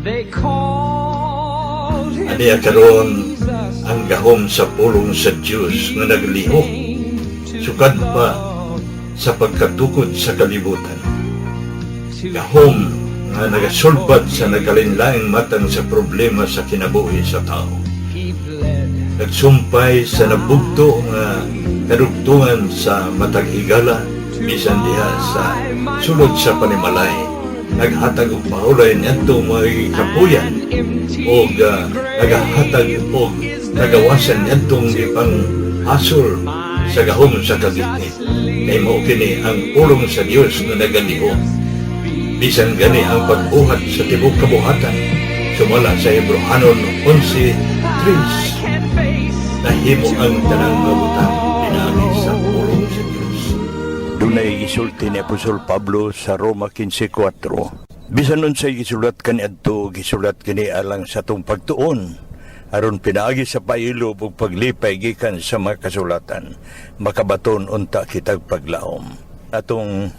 They called him Aniya karon Jesus. ang gahom sa pulong sa Dios nga naglihok sukad pa sa pagkatukod sa kalibutan. Gahom nga nagasulbad sa nagkalainlaing matang sa problema sa kinabuhi sa tao. He bled. Nagsumpay sa nabugto nga kadugtungan sa matag higala, bisan diha sa sulod sa panimalay. Naghatag og pahuloy niadto mga kapuyan og nagahatag og kagawasan niadtong gipang hasol sa gahom sa kagitnit. Kay mao kini ang pulong sa Dios nga nagalihok. Bisan gani ang pagbuhat sa tibuok kabuhatan, sumala sa Hebrohanon 11:3, Can face nahimo ang tanang mga butang pinaagi sa pulong sa Dios. Dunay gisulti ni Apostol Pablo sa Roma 15:4. Bisan unsay gisulat kaniadto, gisulat kini alang sa atong pagtuon, aron pinaagi sa pailob ug paglipay gikan sa mga kasulatan, makabaton unta kitag paglaom. Atong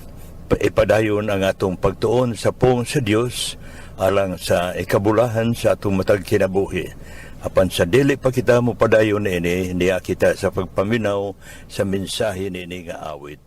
ipadayon ang atong pagtuon sa pulong sa Dios alang sa ikabulahan sa atong matag kinabuhi. Apan sa dili pa kita mopadayon niini, niya kita sa pagpaminaw sa mensahe niini nga awit.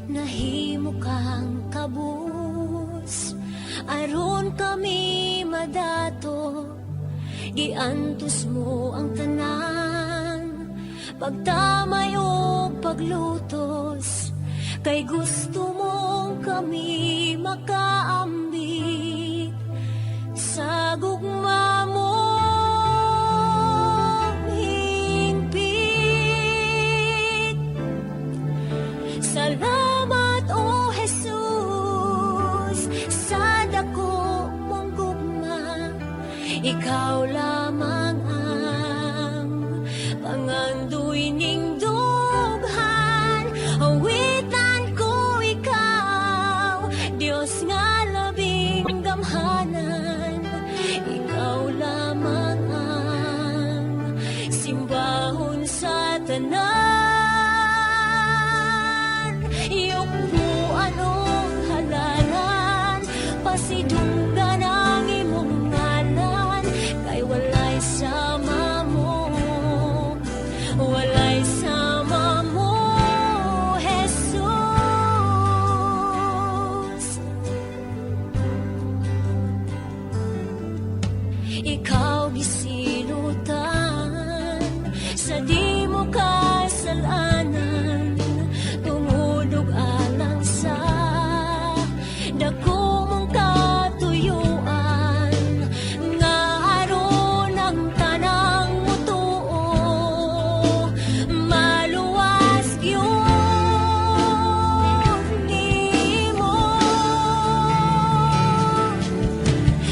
Nahimo kang kabus aron kami madato. Giantos mo ang tanan, pagtamay ug paglutos, kay gusto mong kami makaambit sa gugma mo hingpit. Salamat, O Jesus, sa dako mong gugma. Ikaw lamang ang pangandoy ning dughan. Awitan ko ikaw, Diyos nga labing gamhanan. Ikaw lamang ang simbahon sa tanan. Yugbuan og halaran, pasidunggan ang imong ngalan, kay walay sama mo, walay sama mo, Jesus. Ikaw gisilutan sa di mo kasalanan, tungod ug alang sa dako mong katuyuan, nga aron ang tanang mutuo maluwas gyud nimo.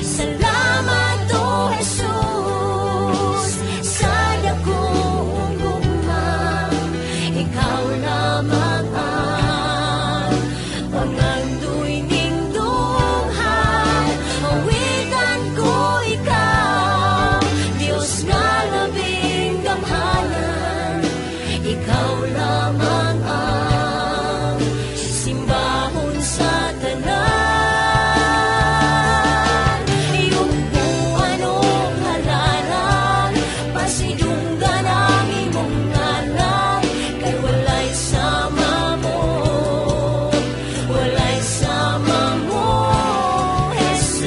Salamat, O Jesus, sa dakong gugma. Ikaw lamang ang pangandoy ning dughan. Awitan ko ikaw, Diyos nga labing gamhanan. Ikaw lamang ang simbahon sa tanan. Yugbuan og halaran, pasidunggan ang imong ngalan, kay walay sama mo, walay sama mo, Jesus.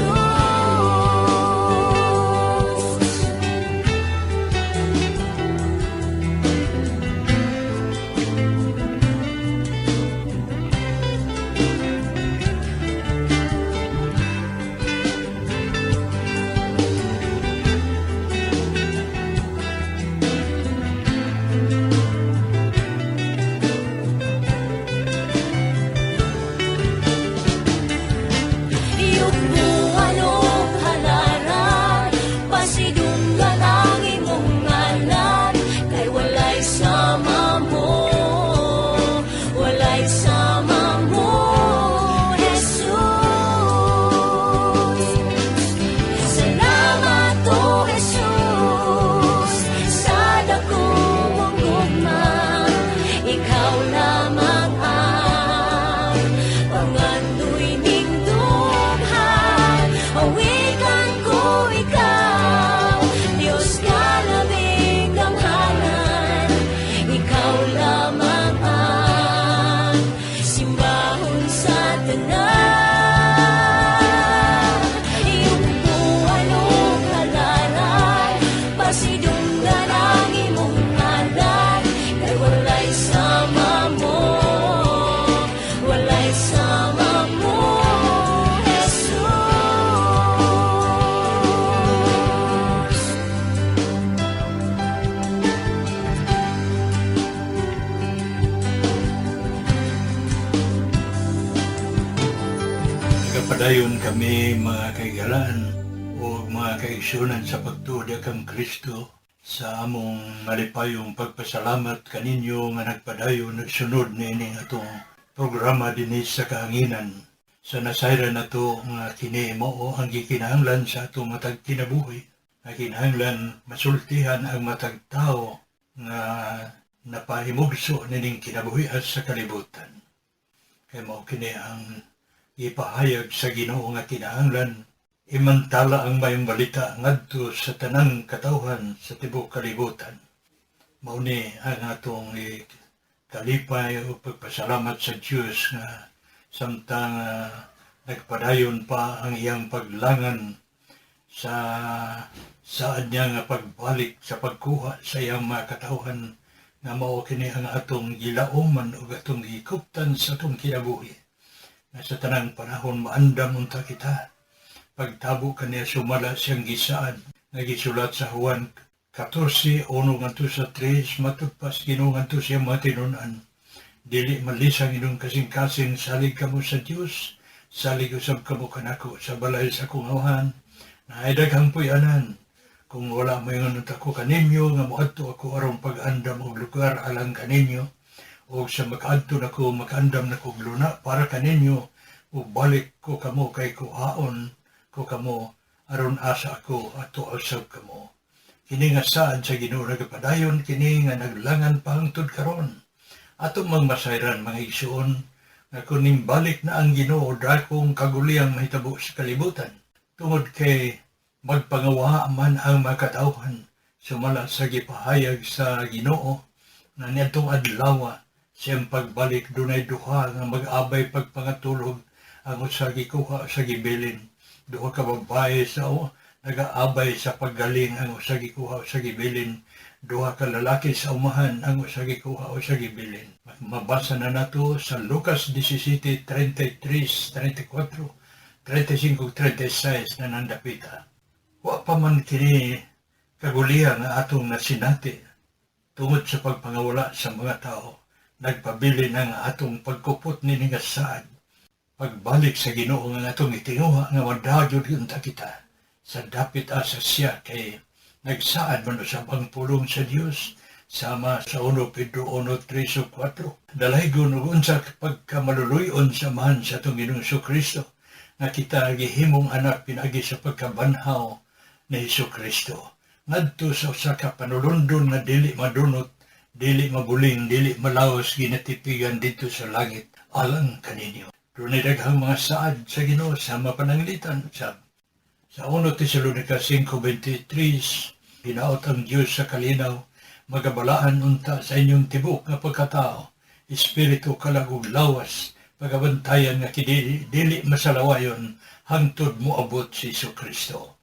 Nagpadayon kami, mga kahigalaan o mga kaigsunan sa pagtuo kang Kristo, sa among malipayong pagpasalamat kaninyo nga nagpadayon nagsunod niining atong programa dinhi sa kahanginan. Sa nasayran nato nga kini mao ang gikinahanglan sa atong matag kinabuhi, nga kinahanglan masultihan ang matag tao nga napahimugso nining kinabuhi sa kalibutan. Kay mao kini ang ipahayag sa Ginoo nga kinahanglan imantala ang Maayong Balita ngadto sa tanang katawhan sa tibuok kalibutan. Mao ni ang atong kalipay o pagpasalamat sa Dios nga samtang nagpadayon pa ang iyang paglangan sa saad niya nga pagbalik sa pagkuha sa iyang mga katawhan, nga mao kini ang atong gilauman ug atong gikuptan sa atong kinabuhi, nga sa tanang panahon maandam unta kita pagtabo kaniya sumala siyang gisaad nga gisulat sa Juan 14:1 ngadto sa 3. Matud pa sa Ginoo ngadto sa iyang mga tinun-an, "Dili malisang inyong kasing-kasing, salig kamo sa Dios, salig usab kamo kanako. Sa balay sa akong Amahan naay daghang puy-anan. Kung wala, moingon unta ko kaninyo nga moadto ako aron pag-andam og lugar alang kaninyo? Og sa makaadto nako, makaandam na kog luna para kaninyo, ug balik ko kamo kay kuhaon ko kamo, aron asa ako ato usab kamo." Kini nga saad sa Ginoo nagapadayon kini nga naglangan pa hangtod karon. Ato mang masayran, mga igsuon, nga kung balik na ang Ginoo, dakong kaguliyang mahitabo sa kalibutan tungod kay magpangawa man ang mga katawhan sumala sa gipahayag sa Ginoo na niadtong adlaw siyang pagbalik dunay duha nga mag-abay pagpangatulog, ang usa gikuha, sa gibilin. Duha ka babae sa nagaabay sa paggaling, ang usa gikuha, sa gibilin. Duha ka lalaki sa umahan, ang usa gikuha, usa gibilin. Mabasa na nato sa Lucas 17:33, 34, 35, 36 na nandapita. Wa pa man kini kaguliya nga atong nasinati tungod sa pagpangawala sa mga tao. Nagpabili ng atong pagkupot nini nga saad pagbalik sa Ginoo nga atong itinguha nga madagyod unta kita sa dapit asa siya, kay nagsaad man usab ang pulong sa Dios sama sa 1 Pedro 1:3 ug 4. Dalaygon ug unsa pagkamaluluy-on sa Amahan sa atong Ginoong Kristo nga kita gihimong anak pinaagi sa pagkabanhaw ni Hesus Kristo ngadto sa usa ka panulundon nga dili madunot, dili mabuling, dili malaos, ginatipigan dito sa langit alang kaninyo. Dunay daghang mga saad sa Ginoo sa mapananglitan sa 1 Tesalonica 5:23, "Hinaot ang Dios sa kalinaw magabalaan unta sa inyong tibuok nga pagkatao, espiritu, kalag ug lawas, pagabantayan nga kini dili masalawayon hangtod moabot si Hesus Kristo."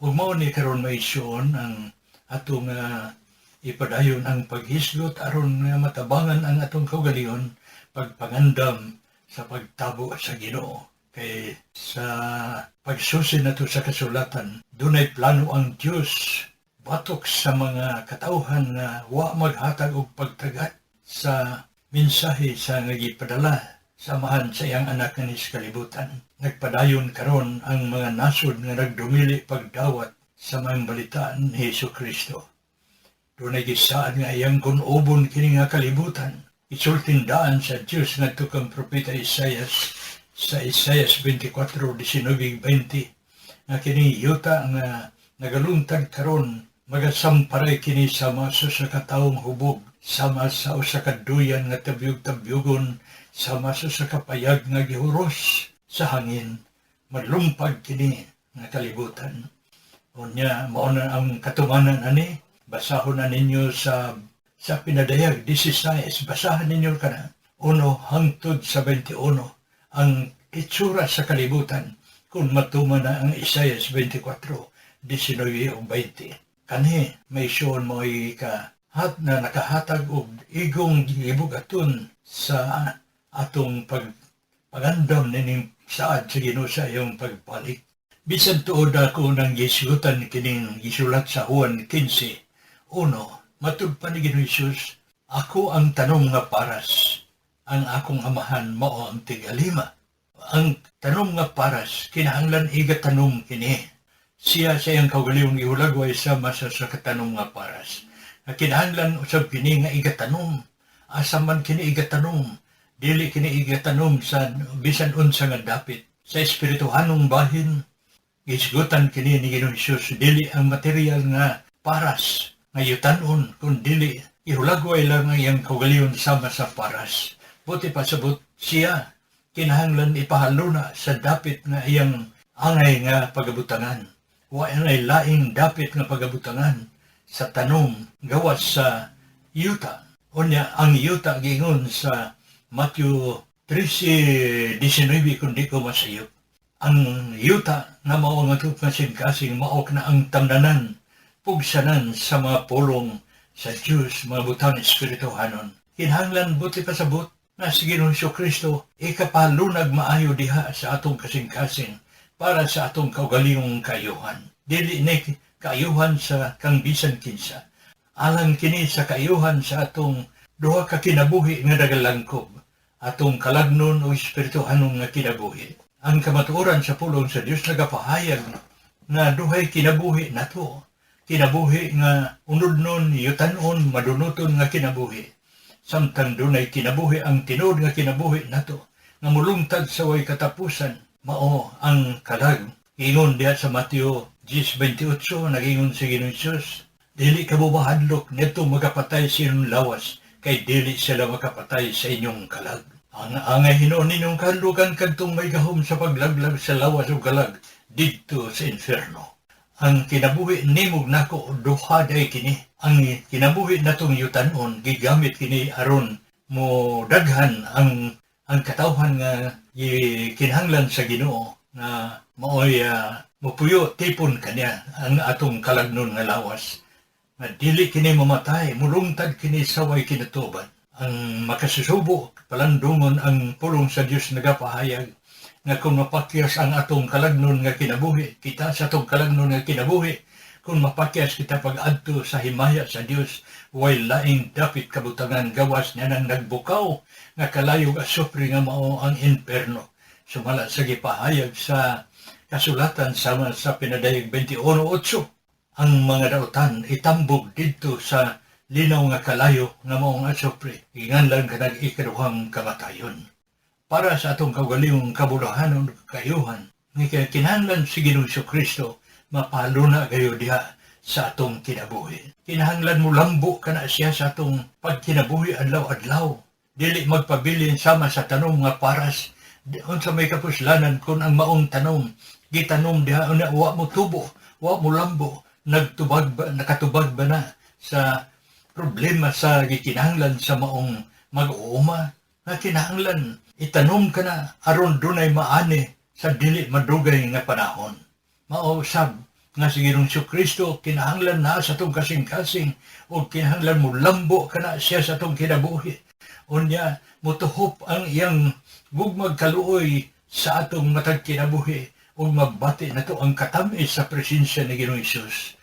Ug mao ni karon, maigsoon, ang atong ipadayon ang paghisgot aron nga matabangan ang atong kaugalingon pagpangandam sa pagtabo sa Ginoo. Kay sa pagsusi nato sa kasulatan, dunay plano ang Dios batok sa mga katawhan nga wa maghatag og pagtagat sa mensahe sa nga gipadala sa Amahan sa iyang anak nga sa kalibutan. Nagpadayon karon ang mga nasod nga nagdumili pagdawat sa Maayong Balita ni Hesus Kristo. Dunay gisaad nga iyang gun-obon kini nga kalibutan. Isultin daan sa Dios ngadto kang propeta Isayas sa Isayas 24:19 nga kini yuta nga nagaluntag karon magasamparay kini sama sa usa ka tawong hubog, sama sa usa ka duyan nga tabyog-tabyugon, sama sa usa ka payag nga gihuros sa hangin. Malumpag kini nga kalibutan. Unya mao na ang katumanan ani. Basahon na ninyo sa Pinadayag 16. Basahan ninyo kana 1 hangtod sa 21 ang itsura sa kalibutan kung matuman na ang Isaias 24:19 ug 20. Kanhi may syon mo ka hat na nakahatag og igong gibugaton sa atong pagandam nining saad sa Ginoo sa iyong pagbalik. Bisan tuod ako nang gisutan kining gisulat sa Juan 15:1, matud pa ni Ginoong Hesus, "Ako ang tanom nga paras, ang akong Amahan mao ang tigalima." Ang tanom nga paras, kinahanglan igatanom kini. Siya sa iyang kaugalingong gihulagway sama sa katanom nga paras. Nga kinahanglan usab kini nga igatanom. Asa man kini igatanom? Dili kini igatanom sa bisan unsa nga dapit. Sa espirituhanong bahin, gisgutan kini ni Ginoong Hesus, dili ang material nga paras nga yutanon, kun dili ihulagway lang ang iyang kaugalingon sama sa paras. Buot pasabot, siya kinahanglan ipahaluna sa dapit nga iyang angay nga pagabutangan. Wa ay laing dapit nga pagabutangan sa tanom gawas sa yuta. Unya ang yuta, giingon sa Matthew 13:19, kung di ko masayop. Ang yuta nga mao ang atong kasing-kasing, mao na ang tamnanan, pugsanan sa mga pulong sa Diyos, mga butang espirituhanon. Kinahanglan, buot pasabot, na si Ginoong Kristo ikapalunag maayo diha sa atong kasing-kasing para sa atong kaugalingong kaayuhan. Dili ni kaayuhan sa kang bisan kinsa. Alang kini sa kaayuhan sa atong duha ka kinabuhi nga nagalangkob, atong kalagnon o espirituhanon nga kinabuhi. Ang kamatuoran sa pulong sa Dios nagapahayag nga duhay kinabuhi nato. Kinabuhi nga unodnon, yutanon, madunuton nga kinabuhi. Samtang dunay kinabuhi, ang tinuod nga kinabuhi nato nga mulungtad sa way katapusan, mao ang kalag. Ingon diha sa Mateo 10:28, nagingon si Ginoong Hesus, "Dili kamo mahadlok ngadto magapatay sa inyong lawas, kay dili sila makapatay sa inyong kalag. Ang angay hinuon ninyong kahadlukan, kadtong may gahom sa paglaglag sa lawas ug kalag didto sa inferno." Ang kinabuhi nimo nako, duha day kini. Ang kinabuhi natong yutanon, gigamit kini aron mo daghan ang katawhan nga kinahanglan sa Ginoo nga maoy mopuyo tipon kaniya, ang atong kalagnon nga lawas nga dili kini mamatay, mulungtad kini sa way kinatuban. Ang makasusubo palandungon, ang pulong sa Dios nagapahayag nga kung mapakyas ang atong kalagnon nga kinabuhi, kita sa atong kalagnon nga kinabuhi, kung mapakyas kita pag-adto sa himaya sa Dios, way laing dapit kabutangan gawas niya nang nagbukaw nga kalayog asupre nga mao ang imperno. Sumala sa gipahayag sa kasulatan sama sa Pinadayag 21:8, ang mga dautan itambog didto sa linaw nga kalayo nga mao ang asupre, ginganlan kanag ikaduhang kamatayon. Para sa atong kaugalingong kabulahanon, kaayuhan, nga kinahanglan si Ginoong Kristo mapaluna kayo diha sa atong kinabuhi. Kinahanglan mo lambo kana siya sa atong pagkinabuhi adlaw-adlaw. Dili magpabilin sama sa tanom nga paras. Unsa may kapuslanan kung ang maong tanom gitanom diha, una wa mo tubo, wa mo lambo? Nagtubag ba, nakatubag ba na sa problema sa gikinahanglan sa maong mag-uuma nga kinahanglan itanom ka na aron dunay maani sa dili madugay nga panahon? Mao sab nga si Ginoong Kristo kinahanglan na sa atong kasing-kasing o kinahanglan mo lambo kana siya sa atong kinabuhi. Unya motuhop ang iyang gugmag kaluoy sa atong matag kinabuhi ug mabati nato ang katamis sa presensya ni Ginoong Hesus.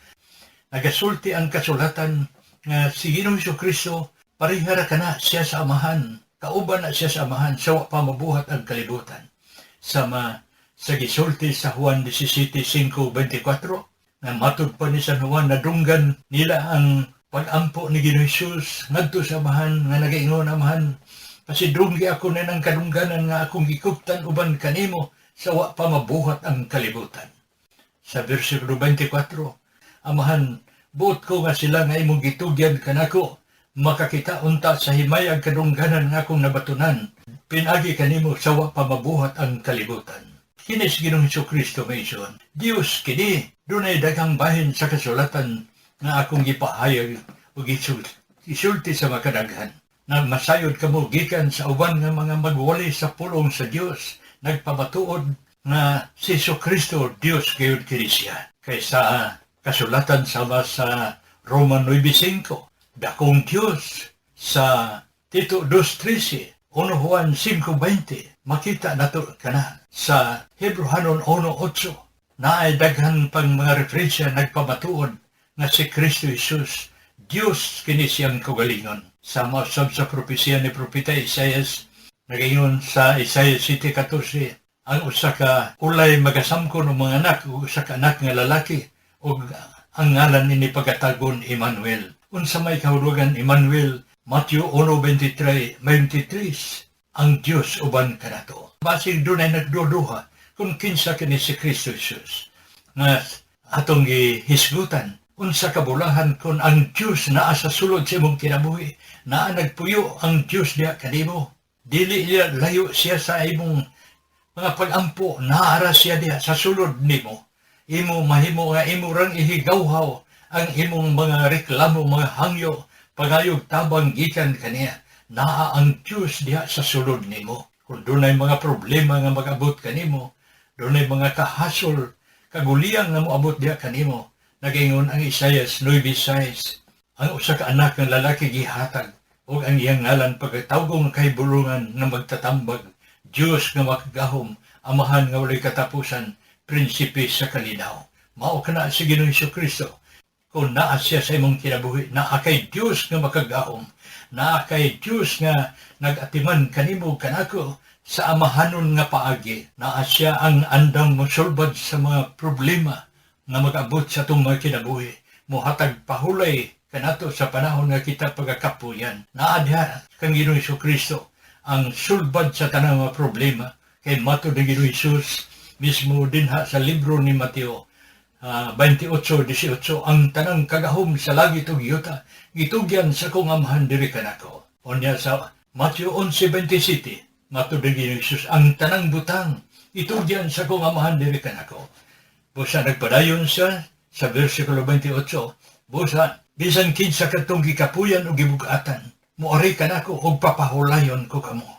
Nagasulti ang kasulatan nga si Ginoong Kristo parehara kana siya sa Amahan, kauban na siya sa Amahan sa wa pa mabuhat ang kalibutan. Sama sa gisulti sa Juan 17:5-24 na matod pa ni San Juan, nadunggan nila ang pag-ampo ni Ginoong Hesus ngadto sa Amahan nga nagaingon, "Amahan, pasidunggi ako na ng kadungganan nga akong gikuptan uban kanimo sa wa pa mabuhat ang kalibutan." Sa versikulo 24, "Amahan, buot ko nga sila nga imong gitugyan kanako makakita unta sa himayag kadungganan nga akong nabatunan pinagi kanimo sa wa pa mabuhat ang kalibutan." Kini si Ginoong Kristo, mga igsoon. Dios kini. Dunay daghang bahin sa kasulatan nga akong gipahayag ug isulti sa makadaghan. Na masayod kamo gikan sa uban nga mga magwali sa pulong sa Dios nagpamatuod nga si Kristo Dios gayud kini siya. Kay sa kasulatan sama sa Roma 9:5, dakong Dios, sa Tito 2:13, 1 Juan 5:20, makita nato kana sa Hebreohanon 1:8, naay daghan pang mga referensya nagpamatuod nga si Kristo Jesus, Dios kini siyang kaugalingon. Sama sab sa propesya ni Propeta Isaias, nagaingon sa Isaiah 7:14, Ang usa ka ulay magasamkon og manganak og usa ka anak nga lalaki, ug ang ngalan nini pagatagon Emmanuel. Unsa may kahulugan Emmanuel? Matthew 1:23, 23, ang Dios uban kanato. Basig dunay nagduduha kung kinsa kini si Kristo Jesus nga atong gihisgutan. Unsa kabulahan kung ang Dios naa sa sulod sa imong kinabuhi, naa nagpuyo ang Dios diha kanimo. Dili niya layo siya sa imong mga pag-ampo, naara siya diha sa sulod nimo. Imo mahimo nga imo rang ihigawhaw ang imong mga reklamo, mga hangyo, pangayog tabang gikan kaniya. Naa ang Dios diha sa sulod nimo. Kung dunay mga problema nga mag-abot kanimo, dunay mga kahasol, kaguliyang nga moabot diha kanimo, nagaingon ang Isaias 9:6, ang usa ka anak nga lalaki gihatag, ug ang iyang ngalan pagkatawgon Kahibulongan nga Magtatambag, Dios nga Makagagahom, Amahan nga Walay Katapusan, Prinsipe sa Kalinaw. Mao kana si Ginoong Kristo. Kung naa siya sa imong kinabuhi, naa kay Dios nga makagahom, naa kay Dios nga nag-atiman kanimo kanako sa amahanon nga paagi. Naa siya ang andam mosulbad sa mga problema nga mag-abot sa atong mga kinabuhi. Mohatag pahulay kanato sa panahon nga kita pagakapuyan. Naa diha kang Ginoong Kristo ang sulbad sa tanang mga problema. Kay matod ni Ginoong Hesus mismo dinha sa libro ni Mateo 28:18, "Ang tanang kagahom sa langit ug yuta gitugyan sa akong Amahan diri kanako." Unya sa Mateo 11:27, matod ni Ginoong Hesus, "Ang tanang butang itugyan sa akong Amahan diri kanako." Busa nagpadayon siya sa versikulo 28, "Busa bisan kinsa kadtong gikapuyan o gibugatan, moari kanako ug papahulayon ko kamo."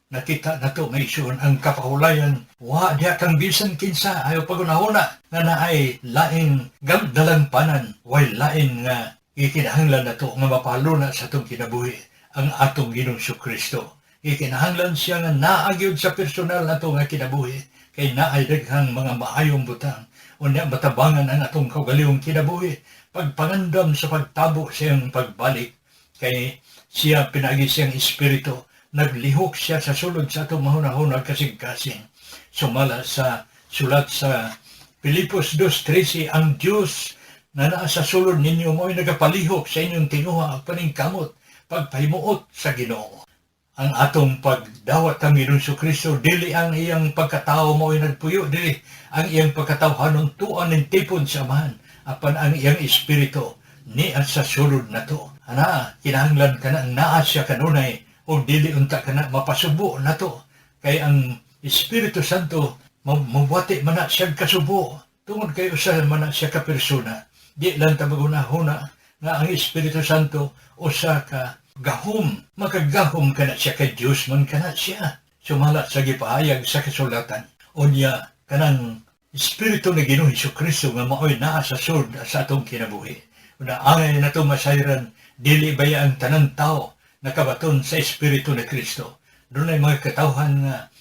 Nakita nato, mga igsoon, ang kapahulayan. Wa diha kang bisan kinsa, ayaw pagunahuna nga naay laing dalangpanan, way lain nga gikinahanglan nato nga mapaluna sa atong kinabuhi, ang atong Ginoong Kristo. Gikinahanglan siya nga naa gyud sa personal nato nga kinabuhi, kay naay daghang mga maayong butang. Unya matabangan ang atong kaugalingong kinabuhi pagpangandam sa pagtabo sa iyang pagbalik, kay siya pinaagi siyang Espiritu naglihok siya sa sulod sa atong mahunahuna, kasing-kasing. Sumala sa sulat sa Filipos 2:13, "Ang Diyos na naa sa sulod ninyo mo'y nagapalihok sa inyong tinguha ug paningkamot pagpahimuot sa Ginoo." Ang atong pagdawat kang Ginoong Kristo, dili ang iyang pagkatao mo'y nagpuyo dili. Ang iyang pagkatao hanuntuan ning tipon sa Amahan, apan ang iyang Espiritu niya sa sulod nato. Ana, kinahanglan kana naa siya kanunay o dili unta kana mapasubo nato, kay ang Espiritu Santo mawati man na siya kasubo tungod kay usa man na siya ka persona. Di lang ta magunahuna nga ang Espiritu Santo usa ka gahom. Makagahom kana siya kay Dios man kana siya, sumala sa gipahayag sa kasulatan. Unya kanang Espiritu ni Ginoong Hesus Kristo nga maoy naa sa sulod sa atong kinabuhi. Una, angay nato masayran, dili baya ang tanan tao nakabaton sa Espiritu ni Kristo. Dunay mga katawhan nga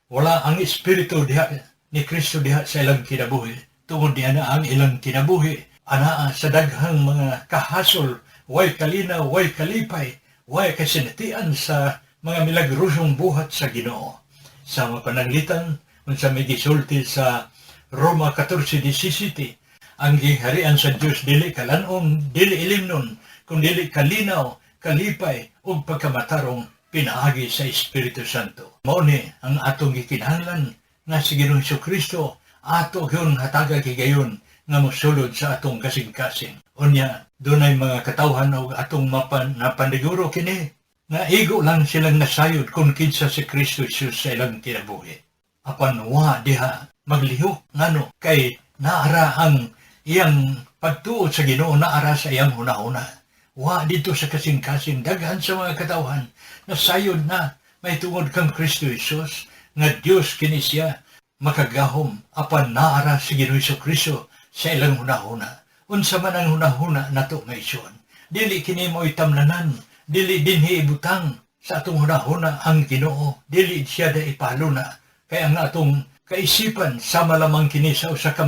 wala ang Espiritu diha ni Kristo diha sa ilang kinabuhi. Tungod niya na ang ilang kinabuhi anaa sa daghang mga kahasol, way kalinaw, way kalipay, way kasinatian sa mga milagrosong buhat sa Ginoo. Sa mga pananglitan, unsa may gisulti sa Roma 14:17, ang giharian sa Dios dili kalanon, dili ilimnon, kun dili kalinaw, kalipay ug pagkamatarong pinaagi sa Espiritu Santo. Mao ni ang atong gikinahanglan nga si Ginoong Kristo ato gyud hatagag higayon nga mosulod sa atong kasing-kasing. Unya, dunay mga katawhan og atong mapan napaniguro kini nga igo lang silang nasayod kung kinsa si Kristo Jesus sa ilang kinabuhi. Apan wa diha maglihok, ngano kay naara ang iyang pagtuo sa Ginoo, naara sa iyang hunahuna. Wa dito sa kasing-kasing. Daghan sa mga katawhan nasayod na may tungod kang Kristo Jesus nga Dios kini siya makagahom, apan naara si Ginoo Kristo sa ilang hunahuna. Unsa man ang hunahuna nato, mga igsoon, dili kini mo itamnanan, dili dinhi ibutang sa atong hunahuna ang Ginoo, dili siya da ipaluna, kay ang atong kaisipan sama lamang kini sa usa ka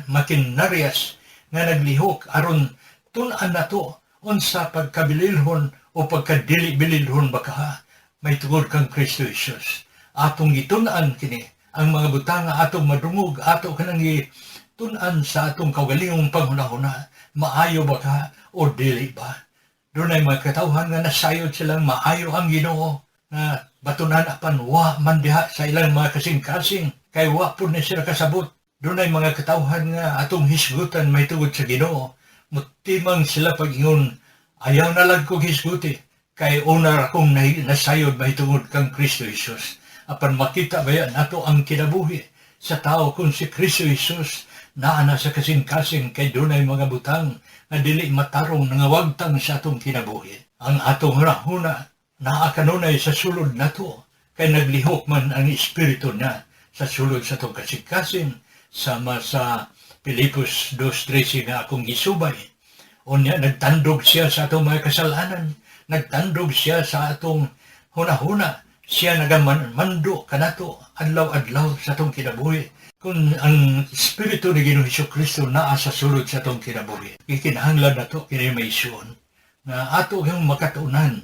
makinarias nga naglihok aron tun-an nato unsa pagkabililhon o pagkadili bililhon baka may tungod kang Kristo Jesus. Atong gitun-an kini ang mga butang nga atong madungog, ato kanang gitun-an sa atong kaugalingong panghunahuna, maayo ba ka o dili ba. Dunay mga katawhan nga nasayod silang maayo ang Ginoo nga batunan, apan wa man diha sa ilang mga kasing-kasing kay wa pud ni sila kasabot. Dunay mga katawhan nga atong hisgutan may tungod sa Ginoo, mutimang sila pag-ingon, "Ayaw na lang kong hisguti kay una ra kong nasayod mahitungod kang Kristo Jesus." Apan makita baya nato ang kinabuhi sa tao kung si Kristo Jesus naa na sa kasing-kasing, kay dunay mga butang nga dili matarong nangawagtang sa atong kinabuhi. Ang atong hunahuna naa kanunay sa sulod nato kay naglihok man ang espiritu na sa sulod sa atong kasing-kasing, sama sa Pilipos 2:13 nga akong gisubay. Unya nagtandog siya sa atong mga kasalanan, nagtandog siya sa atong hunahuna, siya nagamando kanato adlaw-adlaw sa atong kinabuhi. Kung ang Espiritu ni Ginoong Hesus Kristo naa sa sulod sa atong kinabuhi, ikinahanglan nato kini, mga igsoon, nga ato yung makatunan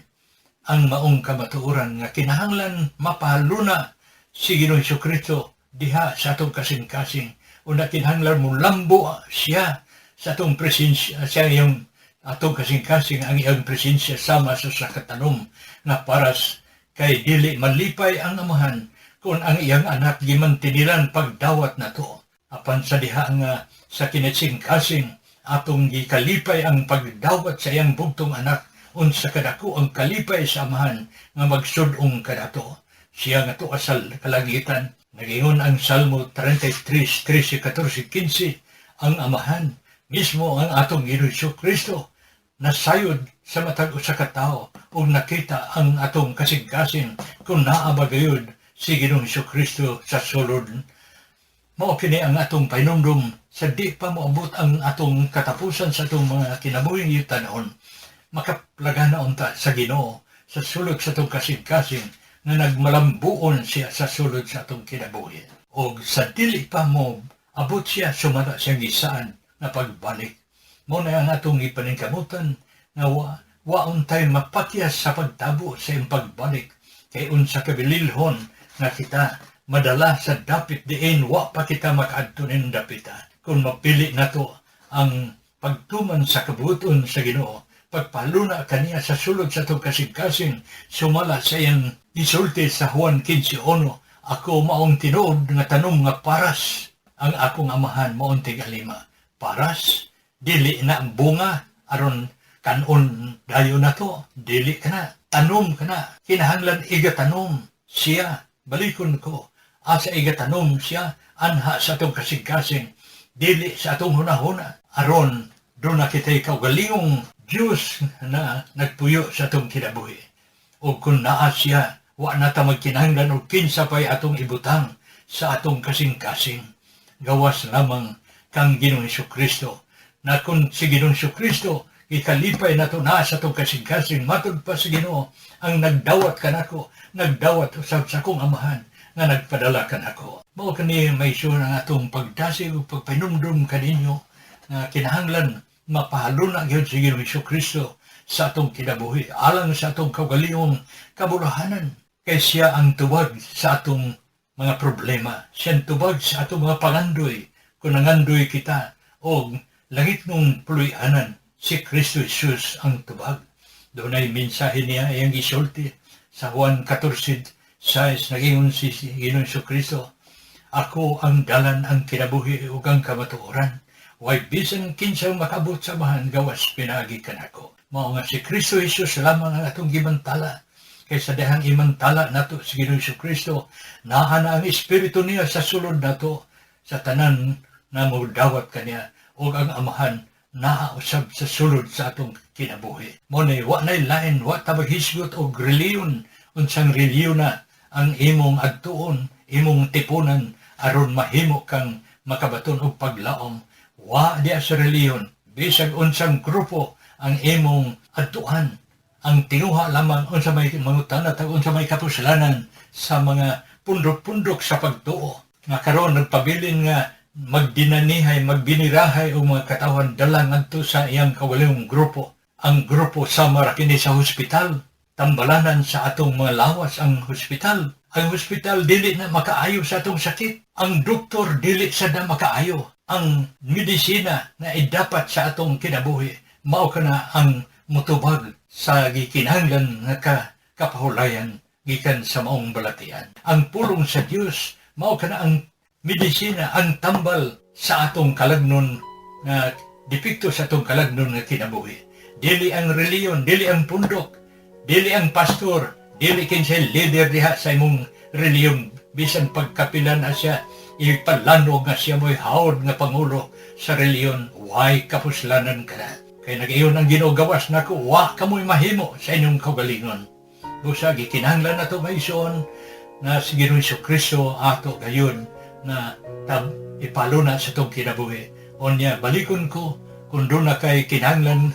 ang maong kamatuoran nga kinahanglan mapahaluna si Ginoong Hesus Kristo diha sa atong kasing-kasing. Una, kinahanglan mulambo siya sa atong presensya, siya yung atong kasing-kasing, ang iyang presensya sama sa katanom nga paras, kay dili malipay ang Amahan kung ang iyang anak gimantinilan pagdawat nato. Apan sa diha nga sa kinasing-kasing atong gikalipay ang pagdawat sa iyang bugtong anak, unsa kadako ang kalipay sa Amahan nga magsud-ong kanato, siya nga tuwa sa kalangitan. Nagingon ang Salmo 33, 13, 14, 15, ang Amahan mismo, ang atong Ginoong Kristo, nasayod sa matag usa ka tawo ug nakita ang atong kasing-kasing kung naa ba gayud si Ginoong Kristo sa sulod. Mao kini ang atong pahinumdum sa di pa moabot ang atong katapusan sa atong mga kinabuhing yutanahon. Makaplagana unta sa Ginoo sa sulod sa atong kasing-kasing nga nagmalambuon siya sa sulod sa atong kinabuhi. Og sa dili pa mo abot siya sumala siyang gisaan nga pagbalik. Mao na ang atong ipaningkamutan nga wa untay mapakyas sa pagtabo sa iyang pagbalik, kay unsa kabililhon nga kita madala sa dapit diin wa pa kita makaadto ning dapita kung mapili nato ang pagtuman sa kabuoton sa Ginoo, pagpaluna kaniya sa sulod sa atong kasing-kasing, sumala sa iyang gisulti sa Juan 15:1, "Ako maong tinuod nga tanom nga paras, ang akong Amahan maong tig-alima." Paras, dili na ang bunga aron kanon dayon nato, dili kana tanom kana, kinahanglan igatanom siya. Balikon ko, asa igatanom siya? Anha sa atong kasing-kasing, dili sa atong hunahuna, aron duna kita'y kaugalingong Diyos na nagpuyo sa atong kinabuhi. O kung naa siya, wa na ta magkinahanglan og kinsa pa'y atong ibutang sa atong kasing-kasing. Gawas lamang kang Ginoong Kristo. Na kung si Ginoong Kristo, ikalipay nato na sa atong kasing-kasing, matud pa sa Ginoo, ang nagdawat kanako, nagdawat usab sa akong Amahan nga nagpadala kanako. Mao kani, mga igsoon, ang atong pagdasig ug pagpahinumdum kaninyo nga kinahanglan mapahaluna gyud si Ginoong Kristo sa atong kinabuhi alang sa atong kaugalingong kabulahanan, kay siya ang tubag sa atong mga problema, siya ang tubag sa atong mga pangandoy. Kung nangandoy kita og langitnong puloy-anan, si Kristo Jesus ang tubag. Dunay mensahe niya iyang gisulti sa Juan 14:6. Nagingon si Ginoong Kristo, "Ako ang dalan, ang kinabuhi ug ang kamatuoran. Way bisan kinsang makabot sa Amahan gawas pinaagi kanako." Mao nga si Kristo Jesus lamang ang atong gimantala. Kay sa dihang imantala nato si Ginoong Kristo, naa na ang espiritu niya sa sulod nato sa tanan na modawat kaniya, ug ang Amahan naa usab sa sulod sa atong kinabuhi. Mao ni wa nay lain, wa ta maghisgot og reliyon, unsang reliyon na ang imong adtuon, imong tipunan aron mahimo kang makabaton og paglaom. Wa diya sa reliyon, bisag unsang grupo ang imong adtuan. Ang tinguha lamang unsa may mangutana tag unsa may kapuslanan sa mga pundok-pundok sa pagtuo. Nga karon nagpabilin nga magdinanihay, magbinirahay og mga katawhan dala ngadto sa iyang kaugalingong grupo. Ang grupo sama ra kini sa hospital. Tambalanan sa atong mga lawas ang hospital. Ang hospital dili na makaayo sa atong sakit. Ang doktor dili sad na makaayo. Ang medisina na idapat sa atong kinabuhi, mao kana ang mutubag sa gikinahanglan nga kapahulayan gikan sa maong balatian. Ang pulong sa Dios mao kana ang medisina, ang tambal sa atong kalagnon nga depekto, sa atong kalagnon nga kinabuhi. Dili ang reliyon, dili ang pundok, dili ang pastor, dili kinsay leader diha sa imong reliyon, bisan pagkapilan na siya, ipalanog nga siya mo'y hawd nga pangulo sa reliyon, way kapuslanan ka na. Kay nag-iyon ang Ginoo, "Gawas nako, wa kamoy mahimo sa inyong kaugalingon." Busa gikinahanglan nato, mga igsoon, na si Ginoong Kristo ato gayon na tab ipaluna sa itong kinabuhi. Unya, balikon ko kung doon na kay kinahanglan,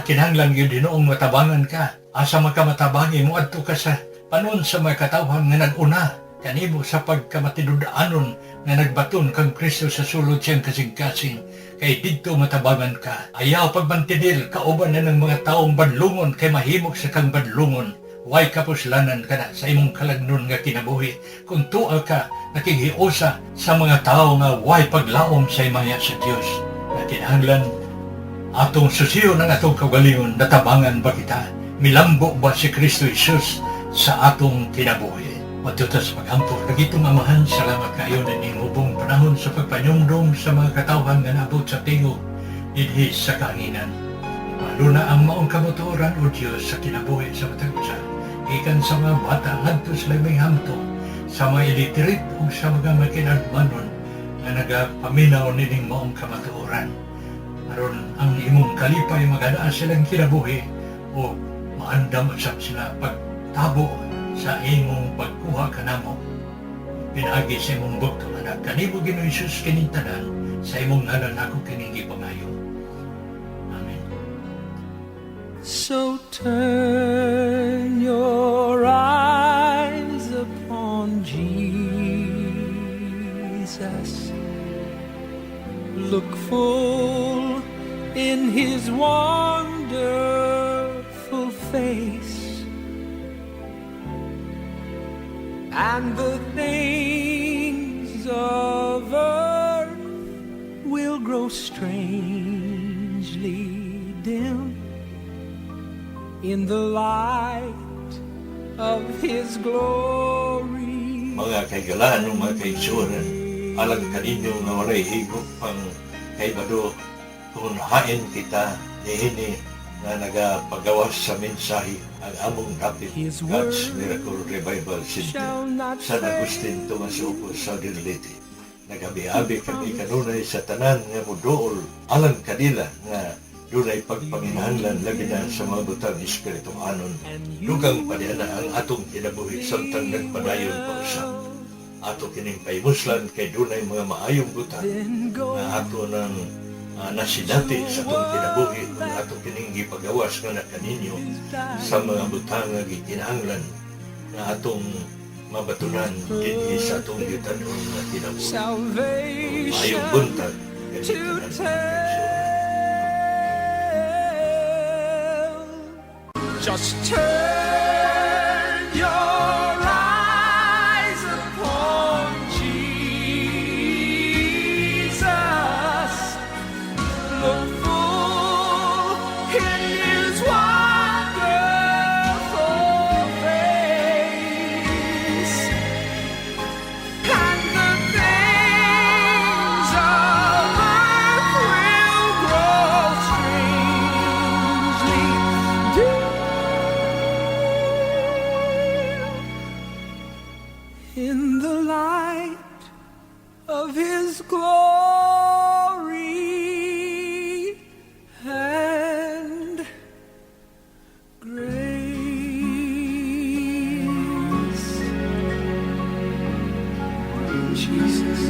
kinahanglan gyud hinuong matabangan ka. Asa man ka matabangi? Moadto ka sa panon sa mga katawhan nga nag-una kanimo sa pagkamatinud-anon nga nagbaton kang Kristo sa sulod siyang kasing-kasing, kay didto matabangan ka. Ayaw pagmantinil kauban na ng mga taong badlungon, kay mahimok sa kang badlungon. Way kapuslanan kana sa imong kalagnon nga kinabuhi kung tuwa ka nakighiusa sa mga tao nga way paglaom sa himaya sa Dios. Na kinahanglan atong susiyon ang atong kaugalingon, natabangan ba kita? Milambo ba si Kristo Jesus sa atong kinabuhi? Matutas pag-ampo. Dagitong Amahan, salamat kayo na inyong hubong panahon sa pagpanyumdum sa mga katawhan nga naabot sa tingog dinhi sa kaanginan. Lalo na ang maong kamatuoran, O Diyos, sa kinabuhi sa matag usa. Gikan sa mga bata ngadto sa labing hamtong, sa mga illiterate ug sa mga makinadmanon nga nagapaminaw nining maong kamatuoran. Aron ang imong kalipay maganaa silang kinabuhi o maandam usab sila pagtabo sa imong pagkuha kanamo pinaagi sa imong bugtong anak. Kanimo, Ginoong Hesus, kining tanan, sa imong ngalan ako kining gipangayo. Amen. So turn your eyes upon Jesus. Look full in his wonderful face, and the things of earth will grow strangely dim in the light of his glory. Mga kaigalaan ng mga kaigsuonan, alang kaninyo nga walay higop pang kaibado kung hain kita niini nga nagapagawas sa mensahe, ang among dapit His God's word Miracle Revival Center, shall not San Agustin, Tomas Opo, Southern Leyte. Nagabi-abi kami kanunay sa tanan nga muduol alang kanila nga dunay pagpanginahanglan, labi na sa mga butang espirituhanon. Dugang pa na ang atong kinabuhi samtang nagpadayon pa usab. Ato kining pahimuslan kay dunay mga maayong butang Then go nga ato nang nasinati sa atong kinabuhi kung ato kining gipagawas nga na kaninyo sa mga butang nga gikinahanglan nga atong mabatunan dinhi sa atong gitanon nga kinabuhi. Salvation Maayong buntag to kaninyo tanan. tell. Just turn your eyes upon Jesus. Look full in his wonderful face, and the things of earth will grow strangely dim in the light of his glory and grace. Jesus.